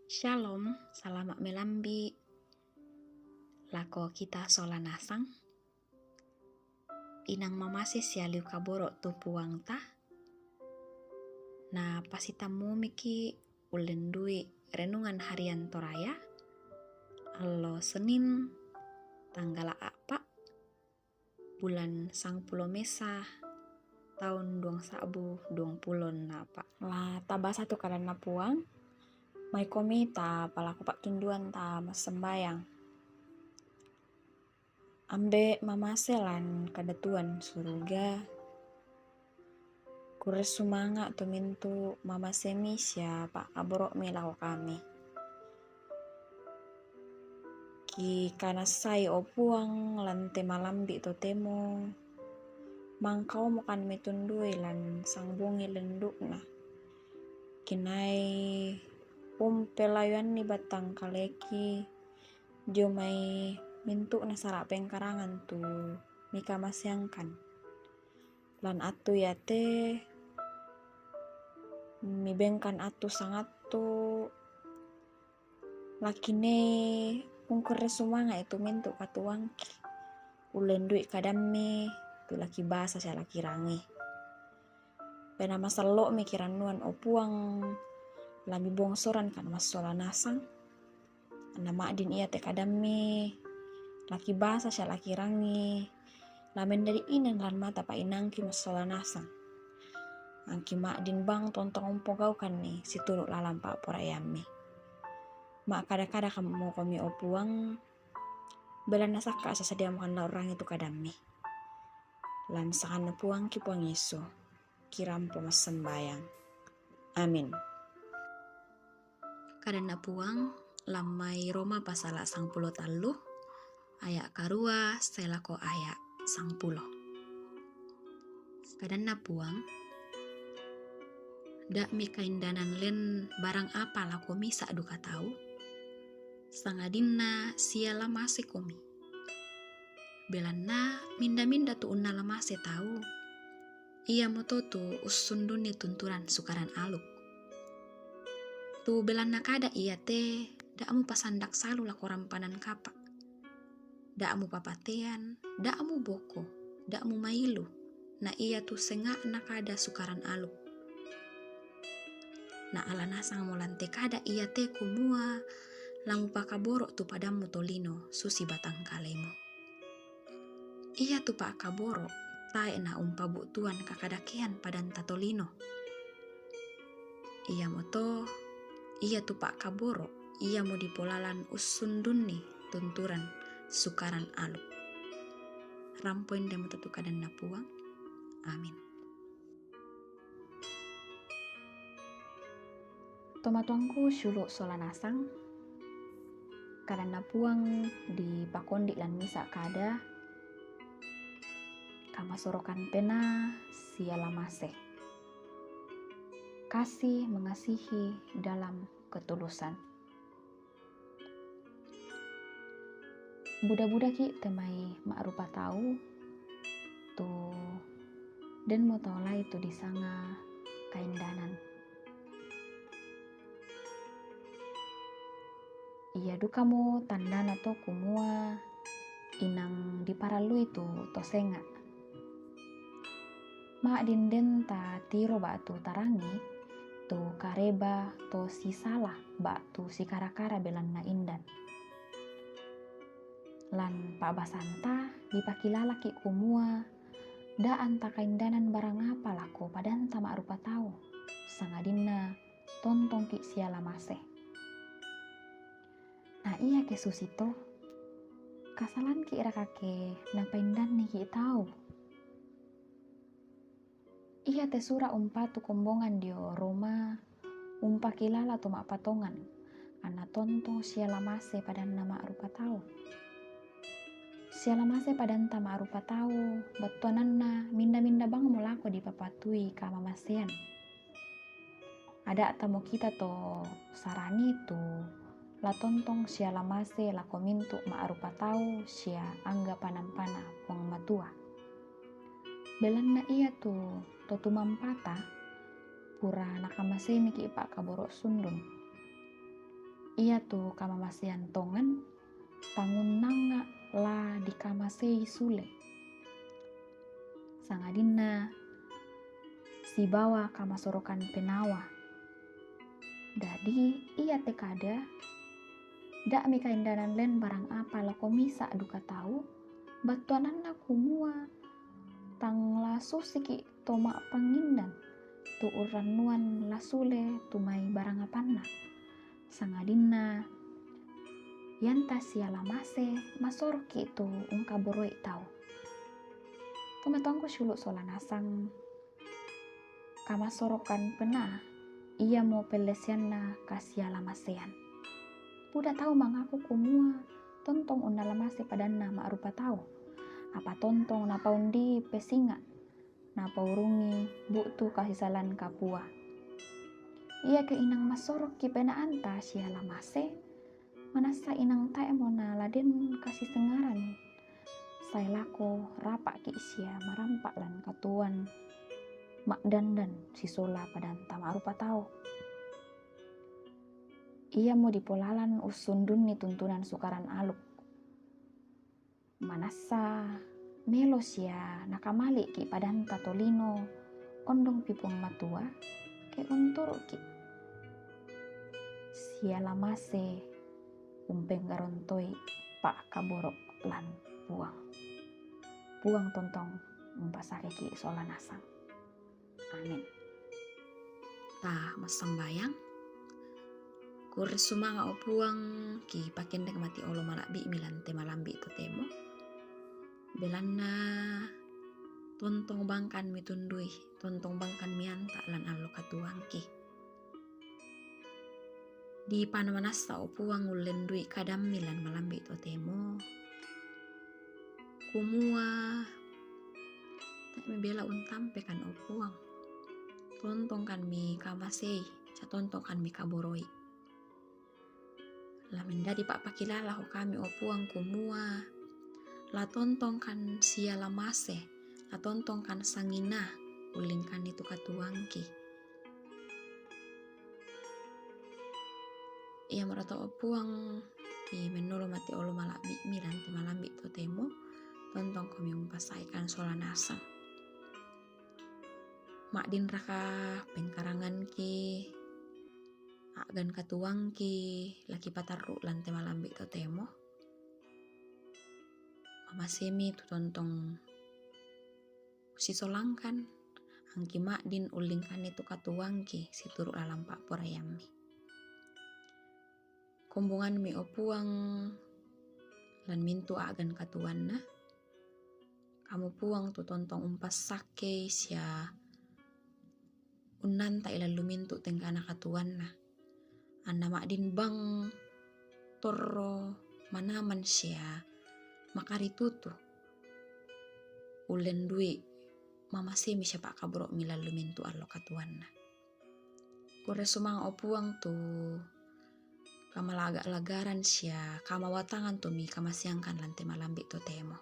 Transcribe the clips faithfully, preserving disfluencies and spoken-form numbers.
Shalom, salama' melambi' lako kita sola nasang. Inang mamase sialiu kaboro' tu Puangta, na pasitammumiki' ullendu'i Renungan Harian Toraya, allo Senin, tanggala' a'pa', bulan sangpulo mesa, taun duang sa'bu duang pulo a'pa'. La tabasa tu kadanNa Puang, maikomi ta palako pa'tunduan ta massambayang. Ambe' mamase lan Kadatuan Suruga, kurre sumanga' tu mintu' mamasemi sia pa'kaboro'mi lako kami. Kikanassai, o Puang, lan te malambi' totemo, mangkaomokan mitundui lan sangbongi lendu'na. Kinai umpelayuanni batang kaleki dio mai mintu'na sara' pengkarangan tu mikamaseangkan. Lan attu iate mibengkan attu sangattu, lakinai ungkurre sumanga'i tu mintu' katuoangki, ullendu'i kadammi tu lakibasa sia lakirangi. Penaa masallo'mi kirannuan, o Puang, la mibongsorankan massola nasang. Anna ma'din iate kadammi lakibasa sia lakirangi, la mendadi inang lan mata pa'inangki massola nasang. Angki ma'din bang tontong umpogaukanni situru' lalan pa'poraiammi. Ma'kada-kada kamokomi, o Puang, belanna sakka' sasadiamokan la urrangi tu kadammi. Lan sanganNa Puangki Puang Yesu, kirampo massambayang. Amin. KadanNa Puang, lan mai Roma pasala' sangpulo tallu, aya' karua sae lako aya' sangpulo. KadanNa Puang, Da' mikaindanan len barang apa lako misa' duka tau, sangadinna siala masekomi. Belanna minda-minda tu unnala mase tau, iamoto tu ussundunni tunturan Sukaran Aluk. Tu belanna kada iate, da' mupasandak salu lako rampanan kapa'. Da' mupapatean, da' muboko, da' mumailu, na iatu senga'na kada Sukaran Aluk. Na ala nasangmo lan te kada iate kumua la mupakaboro' tu padammu tolino susi batang kalemu. Iatu pa'kaboro' tae' na umpabu'tuan kakadakean padanta tolino. Iamoto, iatu pa'kaboro' iamo dipolalan ussundunni tunturan Sukaran Aluk. Rampo endemoto tu kadanNa Puang. Amin. Tomatuangku siulu' sola nasang, kadanNa Puang dipakondi' lan misa' kada, kamasorokan penaa siala mase. Kasih mengasihi dalam ketulusan. Buda-budaki' te mai ma'rupa tau, tu denmo tau lain tu disanga kaindanan. Ia dukamo tandana to kumua inang diparallui tu to senga'. Ma'din den tatiro ba'tu tarangi tu kareba to sisala ba'tu sikara-kara belanna indan. Lan pa'basanta dipakilalaki' kumua da' anta kaindanan barang apa lako padanta ma'rupa tau, sangadinna tontongki' siala mase. Na iake susito, kasalanki'raka ke napaindanniki' tau? Iate sura' umpatu kombongan dio Roma umpakilala to ma'patongan, anna tontong siala mase padanna ma'rupa tau. Siala mase padanta ma'rupa tau, battuananna minda-minda bangmo lako dipapatui kamamasean. Ada'tamo kita to sarani tu la tontong siala mase lako mintu' ma'rupa tau sia angga panampana Puang Matua. Belanna iatu to tumampata pura nakamaseimiki' pa'kaboro' sundun. Iatu kamamasean tongan, tangunnanga la dikamasei sule. Sangadinna sibawa kamasorokan penawa. Dadi, iate kada, da'mi kaindanan len barang apa lako misa' duka tau, battuananna kumua tang la susiki' to ma'pangindan tu urrannuan la sule tu mai barangapanna, sangadinna ianta siala mase masoroki' tu ungkaboroi tau. Tomatoangku siulu' sola nasang, kamasorokan penaa iamo pelleseanna kasiala masean. Buda tau mangaku kumua tontong unnala mase padanna ma'rupa tau, apa tontong napaundi pesinga', napaurungi bu'tu kasisalan kapua. Iake inang massorokki' penaanta siala mase, manassa inang tae'mo nala den kasisengngaran sae lako rapa'ki' sia marampa' lan katuoan ma'dandan sisola padanta ma'rupa tau. Iamo dipolalan ussundunni tuntunan Sukaran Aluk. Manassa melo sia nakamali'ki' padanta tolino ondongpi Puang Matua, ke unturu'ki' siala mase umpenggarontoi pa'kaboro' lan Puang. Puang tontong umpasakeki' sola nasang. Amin. Ta massambayang. Kurre sumanga', o Puang, kipakendek mati olo mala'bi'mi lan te malambi' totemo. Belanna tontong bangkanmi tundui, tontong bangkanmi anta' lan allo katuoangki. Dipana manassa, o Puang, ullendui kadammi lan malambi' totemo, kumua tae' mibela untampekan, o Puang. Tontongkan mikamasei, sia tontongkan mikaboroi. La mendadi pa'pakilala ho kami, o Puang, kumua la tontongkan siala mase, la tontongkan sangina ullingkanni tu katuoangki. Iamora to, o Puang, kimennolo mati olo mala'bi'mi lan te malambi' totemo, tontongkomi umpassaekan sola nasang. Ma'dinraka pengkaranganki, a'gan katuoangki la kipatarru' lan te malambi' totemo? Mamasemi tu tontong sisolangkan, angki ma'din ullingkanni tu katuoangki situru' lalan pa'poraiammi. Kombonganmi, o Puang, lan mintu' a'gan katuoanna. Kamu, Puang, tu tontong umpassakkei sia unnanta'i lan lu mintu' tenggana katuoanna, anna ma'din bang torro manaman sia makaritutu, ullendui mamasemi sia pa'kaboro'mi lan lu mintu' allo katuoanna. Kurre sumanga', o Puang, tu kamalaga-lagaran sia kamawatangan tu mikamaseangkan lan te malambi' totemo.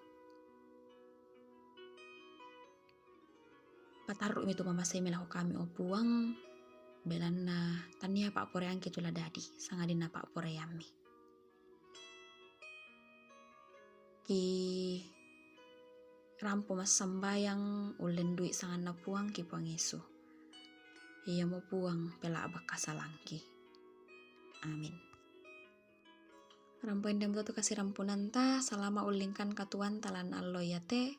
Patarru'mi tu mamasemi lako kami, o Puang, belanna tania pa'poraiangki tu la dadi, sangadinna pa'poraiammi. Ki rampo massambayang ullendui sanganna Puangki, Puang Yesu. Iamo Puang pela'bak kasalangki. Amin. Rampo endemo to tu kasirampunanta, salama' ullingkan katuoanta lan allo iate,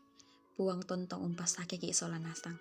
Puang tontong umpassakeki' sola nasang.